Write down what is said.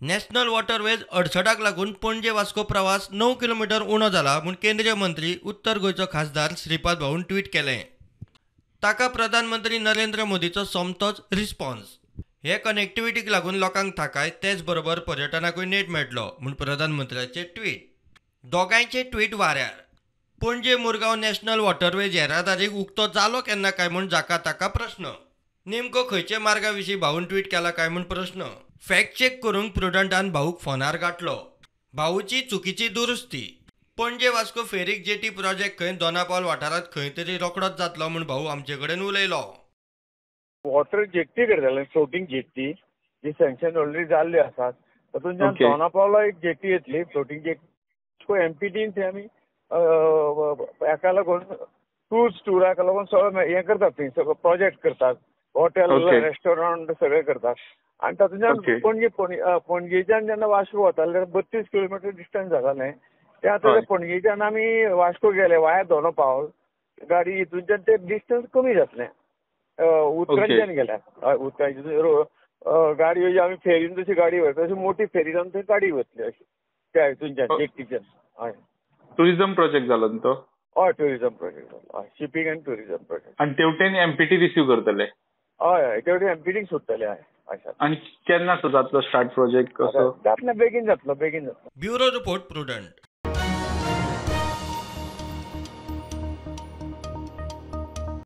National waterways अडसडाक लागून पणजे वास्को प्रवास 9 kilometre उणो जाला म्हूण केंद्रीय मंत्री उत्तर गोंयचो खासदार श्रीपाद भाऊन ट्वीट केलें. ताका प्रधानमंत्री नरेंद्र मोदीचो सोमतोच रिस्पॉन्स. हे कनेक्टिविटीक लागून लोकांक थाकाय तेच बरोबर पर्यटनाकूय नेट मेळटलो म्हूण प्रधानमंत्र्याचे ट्वीट. दोगांयचे ट्वीट वाऱ्यार. पणजे मुरगांव नॅशनल वॉटरवेज येरादारीक उक्तो जालो केन्ना काय म्हूण जाका ताका प्रश्न. नेमको खंयचे मार्गा विशीं भाऊन ट्वीट केला काय म्हूण प्रश्न. फॅक्ट चेक करूंक प्रुडंटान भाऊक फोनार गाठलो. भाऊची चुकीची दुरुस्ती. पणजे वास्को फेरीक जेटी प्रोजेक्ट खंय दोनापावल वाठारांत खंय तरी रोखडोच जातलो म्हूण भाऊ आमचे कडेन उलयलो. वॉटर जेट्टी करताले, फ्लोटींग जेट्टी जी सँक्शन ऑलरेडी जाल्ली आसात तातूंतल्यान दोनापावला एक जेट्टी येतली फ्लोटींग जेट्टी. एमपीटीन थंय आमी हेका लागून क्रूज टुराक लागून सगळें हें करतात, थंय सगळो प्रोजेक्ट करतात, हॉटेल रेस्टॉरंट सगळें करतात. आनी तातूंतल्यान पणजे पणजेच्यान जेन्ना वास्को वताले 32 किलोमिटर डिस्टन्स जातालें. ते आतां पणजेच्यान आमी वास्को गेले वाया दोनापावल गाडी हितूनच्यान ते डिस्टन्स कमी जातलें. उदकांतल्यान गेल्यार हय उदकांची गाडी आमी फेरीन जशी गाडी व्हरता तशी मोठी फेरी जावन थंय गाडी वतली अशी त्या हितूनच्यान जेट्टीच्यान. हय टुरिझम प्रोजेक्ट जालो न्ही तो? हय टुरिझम प्रोजेक्ट जालो, हय शिपींग आनी टुरिझम प्रोजेक्ट. आनी तेवटेन एमपीटी रिसीव करतले? हय हय तेवटेन एमपीटीक सोडटले. हय आनी केन्ना जातलो स्टार्ट प्रोजेक्ट कसो जातलो? बेगीन जातलो, बेगीन जातलो. Bureau report, Prudent.